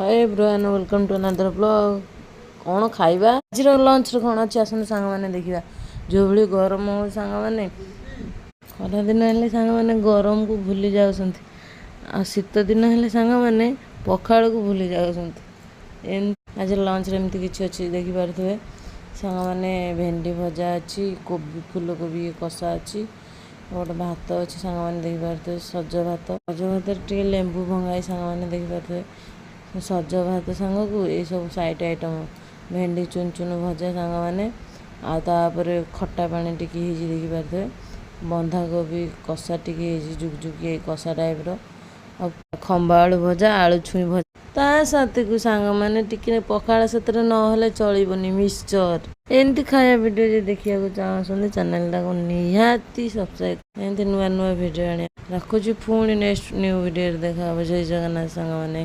Hi everyone, welcome to another vlog. କ'ଣ ଖାଇବା ଆଜିର ଲଞ୍ଚରେ କ'ଣ ଅଛି, ଆସନ୍ତୁ ସାଙ୍ଗମାନେ ଦେଖିବା। ଯେଉଁଭଳି ଗରମ ହେଉଛି ସାଙ୍ଗମାନେ, ଖରାଦିନ ହେଲେ ସାଙ୍ଗମାନେ ଗରମକୁ ଭୁଲି ଯାଉଛନ୍ତି ଆଉ ଶୀତ ଦିନ ହେଲେ ସାଙ୍ଗମାନେ ପଖାଳକୁ ଭୁଲି ଯାଉଛନ୍ତି। ଆଜିର ଲଞ୍ଚରେ ଏମିତି କିଛି ଅଛି, ଦେଖିପାରୁଥିବେ ସାଙ୍ଗମାନେ। ଭେଣ୍ଡି ଭଜା ଅଛି, କୋବି ଫୁଲକୋବି କଷା ଅଛି, ଗୋଟେ ଭାତ ଅଛି ସାଙ୍ଗମାନେ, ଦେଖିପାରୁଥିବେ ସଜ ଭାତ। ସଜ ଭାତରେ ଟିକେ ଲେମ୍ବୁ ଭଙ୍ଗା ହେଇ ସାଙ୍ଗମାନେ, ଦେଖିପାରୁଥିବେ। ସଜ ଭାତ ସାଙ୍ଗକୁ ଏଇସବୁ ସାଇଡ଼୍ ଆଇଟମ୍, ଭେଣ୍ଡି ଚୁନ ଚୁନ ଭଜା ସାଙ୍ଗମାନେ, ଆଉ ତାପରେ ଖଟା ପାଣି ଟିକେ ହେଇଛି, ଦେଖିପାରୁଥିବେ। ବନ୍ଧାକୋବି କଷା ଟିକେ ହେଇଛି, ଜୁକଜୁକି କଷା ଟାଇପ୍ର, ଆଉ ଖମ୍ବ ଆଳୁ ଭଜା, ଆଳୁ ଛୁଇଁ ଭଜା। ତା ସାଥିକୁ ସାଙ୍ଗମାନେ ଟିକେ ପଖାଳ ସାଥିରେ ନହେଲେ ଚଳିବନି ମିକ୍ସଚର୍। ଏମିତି ଖାଇବା ଭିଡ଼ିଓ ଯଦି ଦେଖିବାକୁ ଚାହୁଁଛନ୍ତି, ଚ୍ୟାନେଲଟାକୁ ନିହାତି ସବସ୍କ୍ରାଇବ୍। ଏମିତି ନୂଆ ନୂଆ ଭିଡ଼ିଓ ଆଣିବା। ରଖୁଛି, ପୁଣି ନେକ୍ସଟ ନ୍ୟୁ ଭିଡ଼ିଓରେ ଦେଖା ହେବ। ଜୟ ଜଗନ୍ନାଥ ସାଙ୍ଗମାନେ।